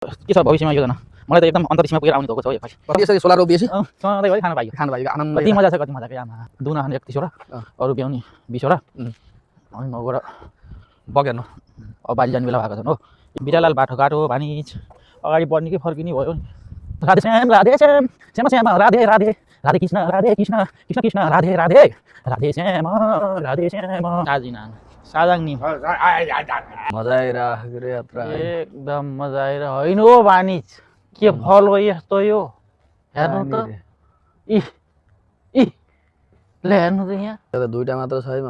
के छ भविष्यमा योजना मलाई त एकदम अन्तरिक्षमा पुगेर आउने भएको छ एकपछि यसरी सोलर रोपिएपछि सधैँ खान पाइयो आनन्द कति मजा छ कति मजाको आमा दुना 31 वटा अरू ब्याउने 20 वटा अनि मबाट बगेर्नु अब बाली जाने बेला भएको छ हो बिरालाल बाटोघाटो भानिज अगाडि बढ्ने कि फर्किने भयो नि राधे श्याम राधे राधे राधे कृष्ण कृष्ण कृष्ण राधे राधे राधे श्याम साजिना साजाङ नि मजा आइरहेको रे यात्रा एकदम मजा आएर होइन हो भानिज के फल हो यस्तो यो हेर्नु त ले हेर्नु त यहाँ दुईटा मात्र छैन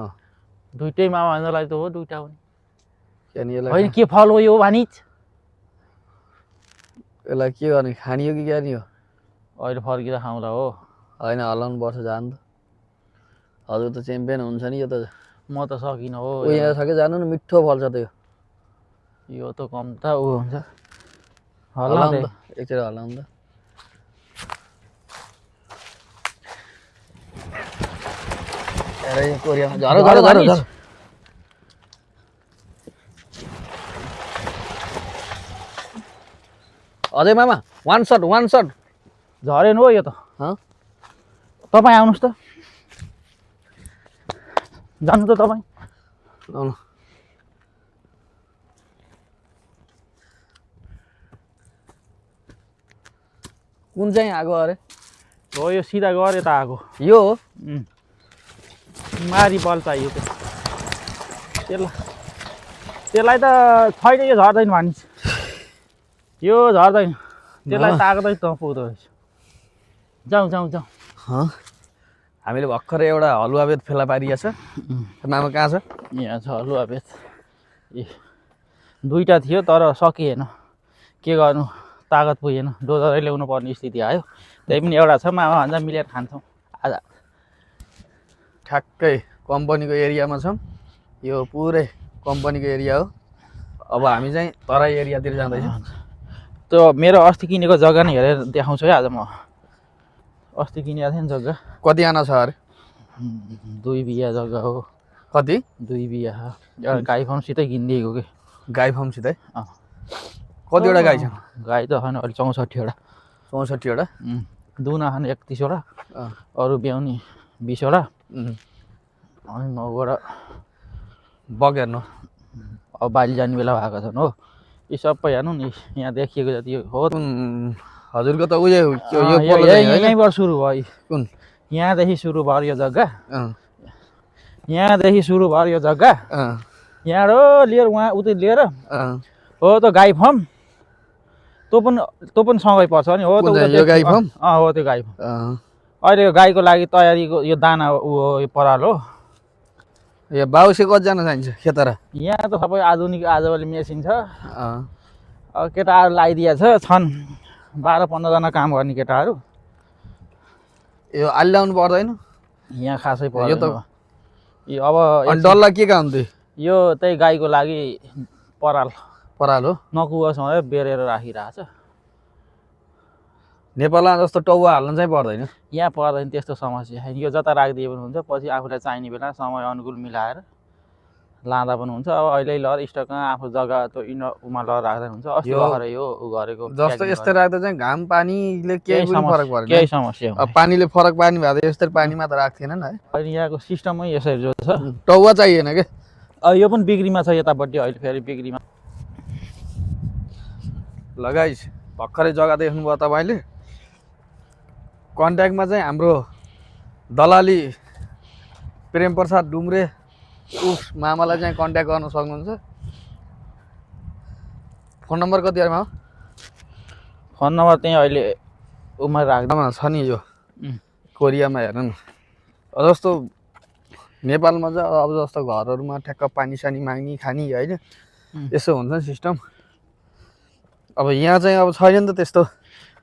दुईटै मामा भन्नलाई त हो दुईटा पनि होइन होइन के फल हो यो भानिज यसलाई के गर्ने खानी हो कि क्या नि हो अहिले फर्किँदा खाउँला हो होइन हल्लाउनु पर्छ जानु त हजुर त च्याम्पियन हुन्छ नि यो त म त सकिनँ हो यहाँ छ कि जानु न मिठो फल्छ त यो त कम त ऊ हुन्छ हल्लाउनु त एकचोटि हल्लाउनु त कोरियामा झरो झरो झरो झरो अझै मामा वान सट झरेन हो यो त तपाईँ आउनुहोस् त जानु त तपाईँ आउनु कुन चाहिँ आगो अरे हो यो सिधा गरे त आएको यो हो मारी बल चाहियो त्यसलाई त छैन यो झर्दैन भनिन्छ यो झर्दैन त्यसलाई ताक्दै त पुग्दो रहेछ जाउँ हामीले भर्खरै एउटा हलुवा बेत फेला पारिया छ मामा कहाँ छ यहाँ छ हलुवा बेत दुईटा थियो तर सकिएन के गर्नु तागत पुगेन डोजरै ल्याउनु पर्ने स्थिति आयो त्यही पनि एउटा छ मामा भन्दा मिलेर खान्छौँ आज ठ्याक्कै कम्पनीको एरियामा छौँ यो पुरै कम्पनीको एरिया हो अब हामी चाहिँ तराई एरियातिर जाँदैछौँ त्यो मेरो अस्ति किनेको जग्गा नै हेरेर देखाउँछु है आज म अस्ति किनेको थिएँ नि जग्गा कति आना छ अरे 2 बिघा जग्गा हो कति 2 बिघा एउटा गाई फार्मसितै किनिदिएको कि गाई फार्मसितै कतिवटा गाई छ गाई त छैन अहिले 64 वटा 64 वटा दुना 31 वटा अरू ब्याउने 20 वटा अनि मबाट बगेर्नु अब बाली जाने बेला भएको छन् हो यी सबै हेर्नु नि यहाँ देखिएको जति हो हजुरको त उयो यहीँबाट सुरु भयो कुन यहाँदेखि सुरु भयो यो जग्गा यहाँदेखि सुरु भयो यो जग्गा यहाँ लिएर उहाँ उतै लिएर हो त गाई फार्म त्यो पनि सँगै पर्छ नि हो यो गाई फार्म हो त्यो गाई फार्म अहिले यो गाईको लागि तयारीको यो दाना ऊ हो यो पराल हो यो बाउसे कतिजना चाहिन्छ खेतरा यहाँ त सबै आधुनिक आजभोलि मेसिन छ अब केटाहरू लगाइदिएको छन् 12-15 जना काम गर्ने केटाहरू यो आल्याउनु पर्दैन यहाँ खासै पर्दैन यो अब डल्ला के काम थियो यो त्यही गाईको लागि पराल हो नकुवासँग बेरेर राखिरहेछ नेपालमा जस्तो टौवा हाल्न चाहिँ पर्दैन यहाँ पर्दैन त्यस्तो समस्या यो जता राखिदिए पनि हुन्छ पछि आफूलाई चाहिने बेला समय अनुकूल मिलाएर लाँदा पनि हुन्छ अब अहिले लर स्टकमा आफू जग्गा त्यो उमा लर राख्दा हुन्छ अस्ति भर्खरै यो उ गरेको जस्तो यस्तै राख्दा चाहिँ घाम पानीले केही पनि फरक पर्दैन केही समस्या अब पानीले फरक पार्ने भए त यस्तै पानीमा त राख्थेन नि है अहिले यहाँको सिस्टमै यसरी जो छ टौवा चाहिएन के यो पनि बिक्रीमा छ यतापट्टि अहिले फेरि बिक्रीमा लगाइस भर्खरै जग्गा देख्नुभयो तपाईँले कन्ट्याक्टमा चाहिँ हाम्रो दलाली प्रेम प्रसाद डुम्रे उस मामालाई चाहिँ कन्ट्याक्ट गर्न सक्नुहुन्छ फोन नम्बर कति हो फोन नम्बर त्यही अहिले उमा राख्दामा छ नि यो कोरियामा हेर्नु न जस्तो नेपालमा चाहिँ अब जस्तो घरहरूमा ठ्याक्क पानी सानी माग्ने खाने होइन यसो हुन्छ नि सिस्टम अब यहाँ चाहिँ अब छैन नि त त्यस्तो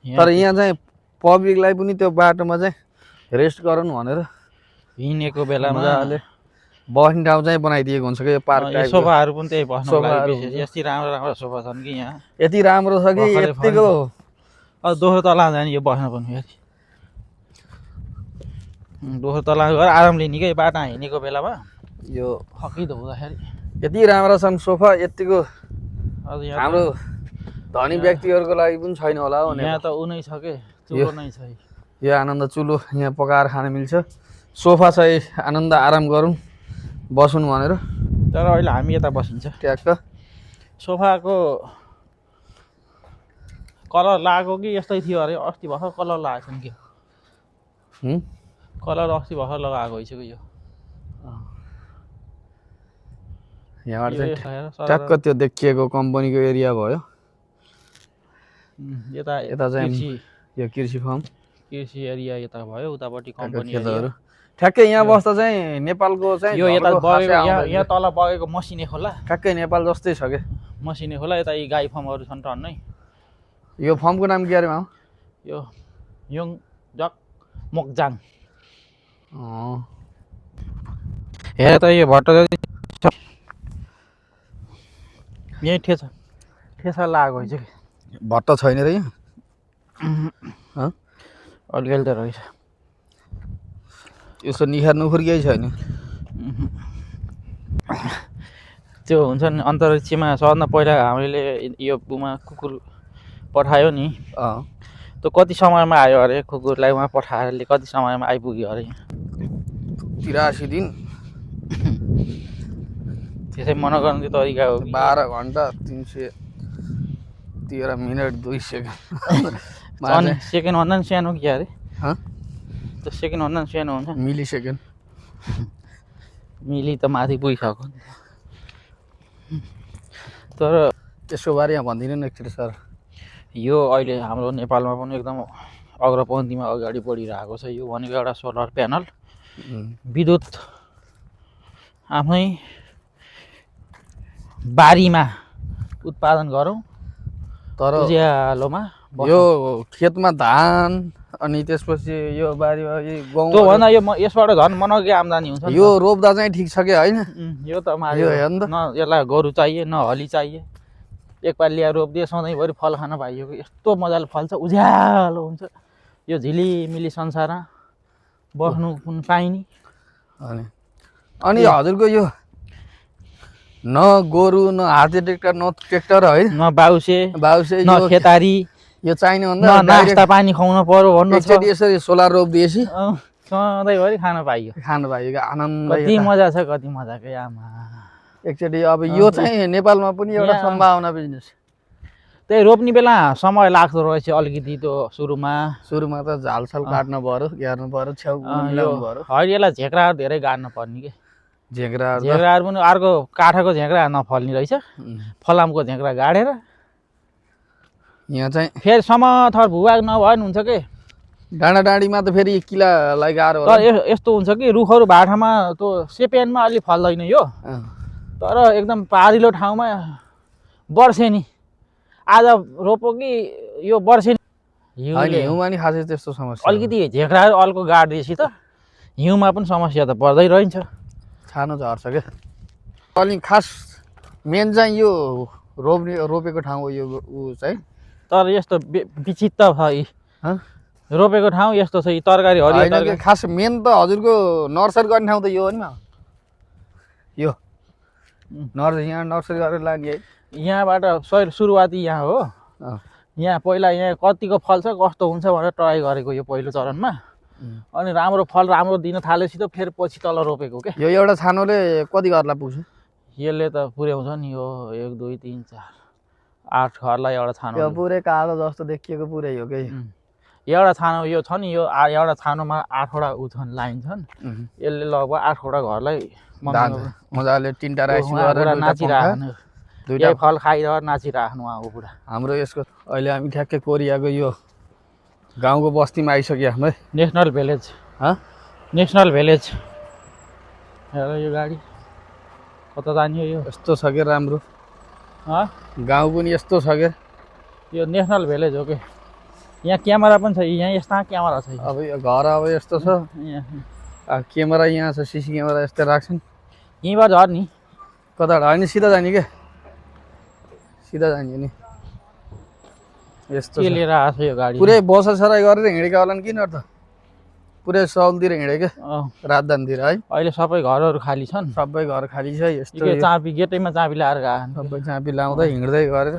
तर यहाँ चाहिँ पब्लिकलाई पनि त्यो बाटोमा चाहिँ रेस्ट गराउनु भनेर हिँडेको बेलामा बस्ने ठाउँ चाहिँ बनाइदिएको हुन्छ कि यो पार्क टाइपको सोफाहरू पनि त्यही बस्नु लागि यति राम्रो राम्रो सोफा छन् कि यहाँ यति राम्रो छ कि यतिको अब दोस्रो तला जाने यो बस्न पनि फेरि दोस्रो तला गएर आरामले निकै बाटो हिँडेको बेलामा यो फकिँदो हुँदाखेरि यति राम्रो छन् सोफा यतिको हाम्रो धनी व्यक्तिहरूको लागि पनि छैन होला हो यहाँ त ऊ नै छ के चुलो नै छ यो आनन्द चुलो यहाँ पकाएर खान मिल्छ सोफा चाहिँ आनन्द आराम गरौँ बसौँ भनेर तर अहिले हामी यता बसिन्छ ट्याक्क सोफाको कलर लगाएको कि यस्तै थियो अरे अस्ति भर्खर कलर लगाएको छ नि के कलर अस्ति भर्खर लगाएको भइसक्यो यो यहाँबाट चाहिँ ट्याक्क त्यो देखिएको कम्पनीको एरिया भयो यता यता चाहिँ यो कृषि फार्म कृषि एरिया यता भयो उतापट्टि कम्पनी खेतहरू ठ्याक्कै यहाँ बस्दा चाहिँ नेपालको चाहिँ यो यता बगेको यहाँ तल बगेको मसिने खोला ठ्याक्कै नेपाल जस्तै छ के मसिने खोला यता यी गाई फार्महरू छन् टन्नै यो फर्मको नाम के अरे माउ यो योङ जक मोक्जाङ हेर त यो भट्ट यहीँ ठेसा लागेको रहेछ कि भट्ट छैन र यहाँ अलिअलि त रहेछ यसो निखार नुखुर केही छैन त्यो हुन्छ नि अन्तरिक्षमा सबभन्दा पहिला हामीले यो उमा कुकुर पठायो नि त्यो कति समयमा आयो अरे कुकुरलाई उहाँ पठाएरले कति समयमा आइपुग्यो अरे 83 दिन त्यसै मनोगणती तरिका हो 12 घन्टा 313 मिनट 2 सेकेन्ड अनि सेकेन्ड भन्दा नि सानो के अरे त्यो सेकेन्ड भन्दा नि सानो हुन्छ मिली सेकेन्ड मिली त माथि पुगिसक्यो तर त्यसको बारे यहाँ भनिदिनु न एकचोटि सर यो अहिले हाम्रो नेपालमा पनि एकदम अग्रपन्थीमा अगाडि बढिरहेको छ यो भनेको एउटा सोलर प्यानल विद्युत आफ्नै बारीमा उत्पादन गरौँ तर उज्यालोमा यो खेतमा धान अनि त्यसपछि यो बारीमा गहुँ त्यो भन्दा यो यसबाट झन् मनग्गे आम्दानी हुन्छ यो रोप्दा चाहिँ ठिक छ कि होइन यो त न यसलाई गोरु चाहिए न हली चाहिए एकपालि ल्याएर रोपिदिए सधैँभरि फल खान पाइयो यस्तो मजाले फल्छ उज्यालो हुन्छ यो झिलिमिली संसारमा बस्नु पनि पाइने अनि हजुरको यो न गोरु न हाते ट्र्याक्टर न ट्र्याक्टर है न बाउसे न खेतारी यो चाहिने भन्दा नास्ता पानी खुवाउनु पर्यो भन्नु एकचोटि यसरी सोलर रोपिदिएपछि सधैँभरि खान पाइयो आनन्द कति मजा छ कति मजाकै आमा एकचोटि अब यो चाहिँ नेपालमा पनि एउटा सम्भावना बिजनेस त्यही रोप्ने बेला समय लाग्दो रहेछ अलिकति त्यो सुरुमा त झालसाल काट्नु पर्यो हेर्नु पर्यो छेउ मिलाउनु पर्यो होइन यसलाई झेक्राहरू धेरै गाड्नु पर्ने कि झेक्राहरू पनि अर्को काठको झेक्रा नफल्ने रहेछ फलामको झेक्रा गाडेर यहाँ चाहिँ फेरि समथर भूभाग नभए पनि हुन्छ कि डाँडा डाँडीमा त फेरि किलालाई गाह्रो तर यस्तो हुन्छ कि रुखहरू भाटामा त्यो सेपेनमा अलि फल्दैन यो तर एकदम पारिलो ठाउँमा वर्षेनी आज रोपो कि यो वर्षेनी हिउँमा नि खासै त्यस्तो समस्या अलिकति झेक्राहरू अर्को गाडिदिएपछि त हिउँमा पनि समस्या त पर्दै रहन्छ छानो झर्छ क्या अलि खास मेन चाहिँ यो रोपेको ठाउँ हो यो ऊ चाहिँ तर यस्तो विचित्र छ यी रोपेको ठाउँ यस्तो छ यी तरकारी हरियो खास मेन त हजुरको नर्सरी गर्ने ठाउँ त यो हो नि यो यहाँ नर्सरी गरेर लाने है यहाँबाट सुरुवाती यहाँ हो यहाँ पहिला यहाँ कतिको फल्छ कस्तो हुन्छ भनेर ट्राई गरेको यो पहिलो चरणमा अनि राम्रो फल राम्रो दिन थालेपछि त फेरि पछि तल रोपेको के यो एउटा छानोले कति घरलाई पुग्छ यसले त पुर्याउँछ नि यो 1 2 3 4 8 घरलाई एउटा छानो पुरै कालो जस्तो देखिएको पुरै हो कि एउटा छानो यो छ नि यो एउटा छानोमा 8 वटा उ छन् लाइन छन् यसले लगभग 8 वटा घरलाई मजाले तीनटा राइस गरेर नाचिराख्नु दुईटा फल खाइरहेर नाचिराख्नु उहाँको पुरा हाम्रो यसको अहिले हामी ठ्याक्कै कोरियाको यो गाउँको बस्तीमा आइसक्यो हाम्रो नेसनल भिलेज नेसनल भिलेज हेर यो गाडी कता जाने यो यस्तो छ के राम्रो गाउँ पनि यस्तो छ के यो नेसनल भिलेज हो के यहाँ क्यामेरा पनि छ यहाँ यस्ता क्यामेरा छ अब यो घर अब यस्तो छ क्यामेरा यहाँ छ सिसी क्यामेरा यस्तै राख्छन् यहीँबाट झर नि कता होइन सिधा जाने क्या सिधा जाने नि यस्तो लिएर आएको छ यो गाडी पुरै बसासराई गरेर हिँडेका होला नि किन त पुरै साउलतिर हिँडेको राजधानीतिर है अहिले सबै घरहरू खाली छन् सबै घर खाली छ यस्तो चाबी गेटैमा चाबी लाएर गएको सबै चाबी लाउँदै हिँड्दै गरेर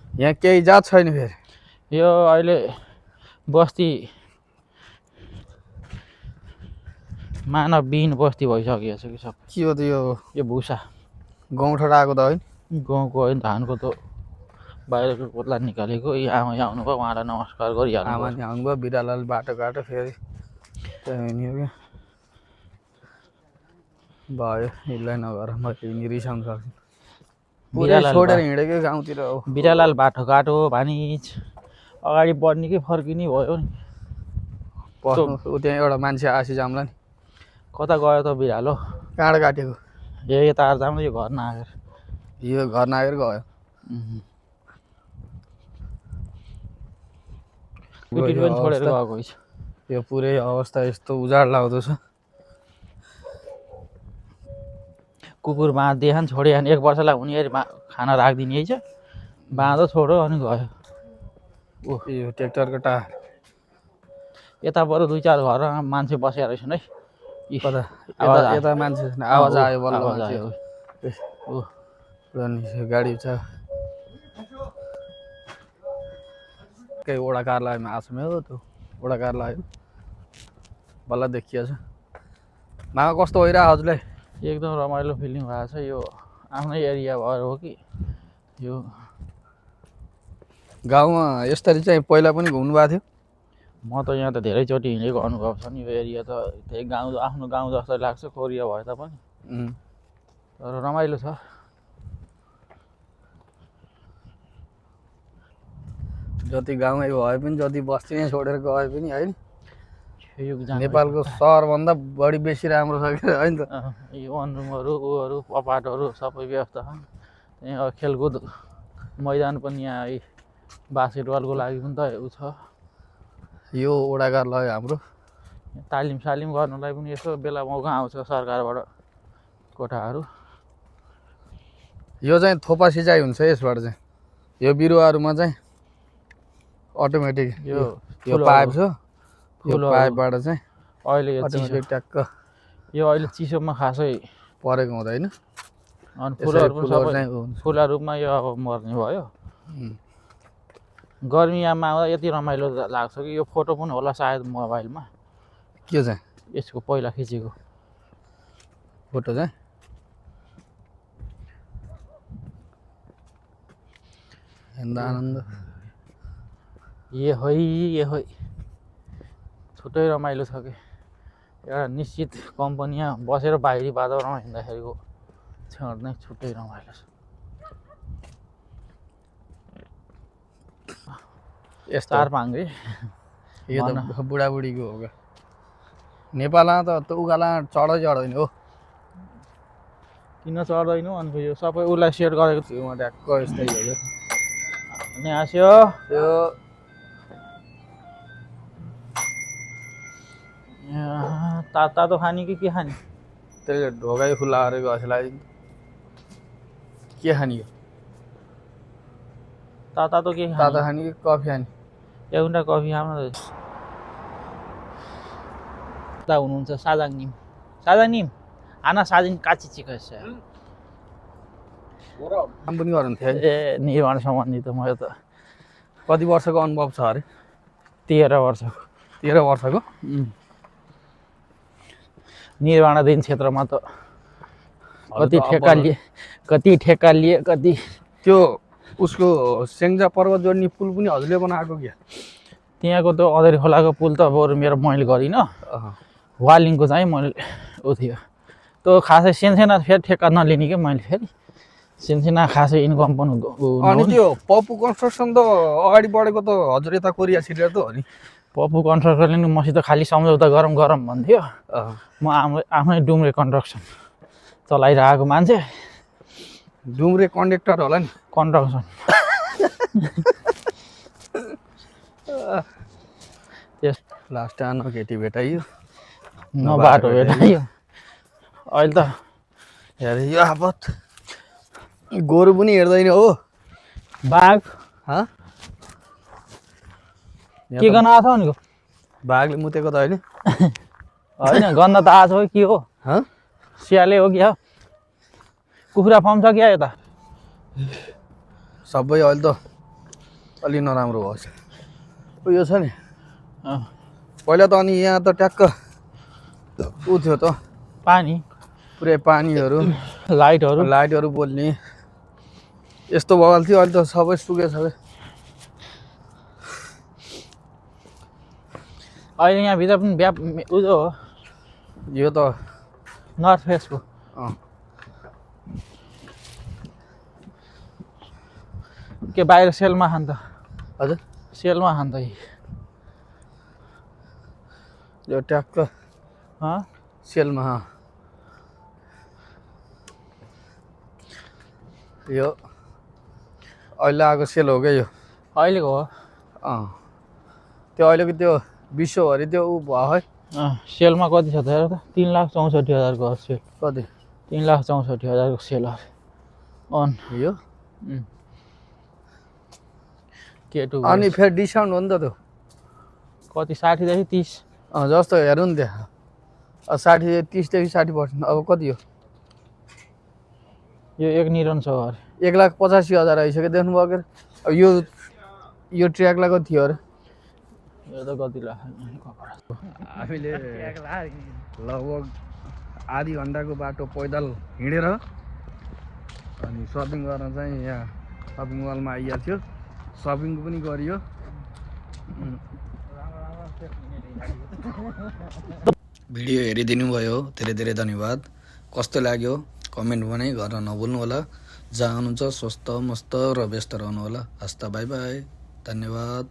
यहाँ केही जात छैन फेरि यो अहिले बस्ती मानवविहीन बस्ती भइसकेको छ कि सब। के हो त यो भुसा गाउँठाउँ आएको त होइन गाउँको होइन धानको त बाहिरको पोत्ला निकालेको। यहाँ आउनुभयो, उहाँलाई नमस्कार गरिहाल्नु आमा नि आउनुभयो बिरालाल बाटोघाटो फेरि त्यहाँ हिँड्यो क्या भयो यसलाई नगर म हिँडी रिसाउनु सक्छु पुरै छोडेर हिँडेको गाउँतिर हो। बिरालाल बाटोघाटो भानिज अगाडि बढ्ने कि फर्किने भयो नि। पस्नु त्यहाँ एउटा मान्छे आसी जाम्ला नि कता गयो त बिरालो? काँड काटेको यता आएर जाम्ला, यो घर नआएर यो घर नआएर गयो कुटीर पनि छोडेर गएको छ। यो पुरै अवस्था यस्तो उजाड लाग्दो छ। कुकुर बाँधिदिएन छोडिहान 1 वर्षलाई हुने खाना राखिदिने है छ बाँधो छोडो अनि गयो। यो ट्र्याक्टरको टायर यता बरु 2-4 घर मान्छे बसेर रहेछन् है। कता यता मान्छे आवाज आयो बल्ल आयो। गाडी छ केही ओडा कार लाग्यो आसमे हो त्यो ओडा कार लाग्यो बल्ल देखिया छ। मामा कस्तो भइरहेको हजुरलाई? एकदम रमाइलो फिलिङ भएको छ। यो आफ्नै एरिया भएर हो कि यो गाउँमा यसरी चाहिँ पहिला पनि घुम्नु भएको थियो? म त यहाँ त धेरैचोटि हिँडेको अनुभव छ नि। यो एरिया त त्यही गाउँ आफ्नो गाउँ जस्तो लाग्छ कोरिया भए तापनि तर रमाइलो छ। जति गाउँमै भए पनि जति बस्ती नै छोडेर गए पनि होइन नेपालको नेपालको सहरभन्दा बढी बेसी राम्रो छ कि होइन त। यो वनरुमहरू ऊहरू अपार्टहरू सबै व्यवस्था छन्। त्यहाँ खेलकुद मैदान पनि यहाँ बास्केटबलको लागि पनि त ऊ छ। यो ओडाकार लाग्यो हाम्रो तालिम सालिम गर्नलाई पनि यसो बेला मौका आउँछ सरकारबाट कोठाहरू। यो चाहिँ थोपा सिँचाइ हुन्छ यसबाट चाहिँ यो बिरुवाहरूमा चाहिँ अटोमेटिक यो पाइप छ यो पाइपबाट चाहिँ अहिले यो अटोमेटिक ट्याक्क यो अहिले चिसोमा खासै परेको हुँदैन अनि फुलहरू पनि सबै फुलहरूमा यो अब मर्ने भयो। गर्मीयाममा आउँदा यति रमाइलो लाग्छ कि यो फोटो पनि होला सायद मोबाइलमा। के चाहिँ यसको पहिला खिचेको फोटो चाहिँ आनन्द ये है छुट्टै रमाइलो छ कि एउटा निश्चित कम्पनीमा बसेर बाहिरी वातावरणमा हिँड्दाखेरिको क्षण नै छुट्टै रमाइलो छ। यस्तो चार पाङ्ग्रे यो त बुढाबुढीको हो क्या। नेपालमा त उकाला चढ्दैन हो किन चढ्दैनौ अनि यो सबै उसलाई सेयर गरेको थियो म ट्याक्क यस्तै हो क्या। अनि आस्यो यो तातो खाने कि के खाने? त्यसले ढोकाइ खुल्ला गरेको जसलाई के खाने हो? तातो के तातो खाने कि कफी खाने? एउटा कफी खाउँ न। ता हुनुहुन्छ साजाङनिम साजाङनिम आना साजिन काची चिकस काम पनि गर्नुहुन्थ्यो ए निर्माण सम्बन्धी त म त कति वर्षको अनुभव छ अरे? 13 वर्षको 13 वर्षको निर्माणाधीन क्षेत्रमा त कति ठेक्का लिए कति त्यो उसको सेङ्जा पर्वत जोड्ने पुल पनि हजुरले बनाएको क्या? त्यहाँको त अधेरी खोलाको पुल त बरु मैले गरिनँ। वालिङको चाहिँ मैले ऊ थियो त्यो खासै सेन्सेना फेरि ठेक्का नलिने क्या मैले फेरि सेन्सेना खासै इन्कम पनि अनि त्यो पप्पु कन्स्ट्रक्सन त अगाडि बढेको त हजुर यता कोरिया छिरेर त हो नि। पप्पु कन्स्ट्रक्सनले नि मसित खालि सम्झौता गरौँ भन्थ्यो। म आफ्नै डुम्रे कन्स्ट्रक्सन चलाइरहेको मान्छे डुम्रे कन्डक्टर होला नि कन्स्ट्रक्सन त्यस लास्ट न केटी भेटाइयो न बाटो भेटाइयो। अहिले त हेर यो आपत गोरु पनि हेर्दैन हो बाघ के गर्न आएको छ भनेको? बाघले मुतेको त होइन होइन गन्ध त आएको हो के हो? स्याले हो कि कुखुरा फार्म छ क्या यता? सबै अहिले त अलि नराम्रो भएको छ यो छ नि अँ, पहिला त अनि यहाँ त ट्याक्क ऊ थियो त पानी पुरै पानीहरू लाइटहरू लाइटहरू बोल्ने यस्तो बवाल थियो अहिले त सबै सुकेछ अहिले यहाँभित्र पनि उयो हो यो त नर्थ फेसको अँ के बाहिर सेलमा खान त हजुर सेलमा खान त यो ट्याक्क अँ सेलमा यो अहिले आएको सेल हो क्या यो अहिलेको हो अँ त्यो अहिलेको त्यो विश्वभरि त्यो ऊ भयो है अँ सेलमा कति छ त हेर त 3,64,000को हो सेल कति 3,64,000को सेल अन यो केटु अनि फेरि डिस्काउन्ट हो नि त त्यो कति 60 देखि 30 अँ जस्तो हेरौँ नि त्यहाँ 60 30 देखि 60%। अब कति हो यो एक निरन छ अरे 1,85,000 आइसक्यो देख्नुभयो के अब यो ट्र्याकलाई कति थियो अरे यो त कति लाग्छ हामीले लगभग आधी घन्टाको बाटो पैदल हिँडेर अनि सपिङ गर्न चाहिँ यहाँ सपिङ मलमा आइएको थियो सपिङको पनि गरियो भिडियो हेरिदिनु भयो धेरै धेरै धन्यवाद कस्तो लाग्यो कमेन्टमा नै गर्न नभुल्नु होला जहाँ हुनुहुन्छ स्वस्थ मस्त र व्यस्त रहनु होला हस्ता बाई बाई धन्यवाद।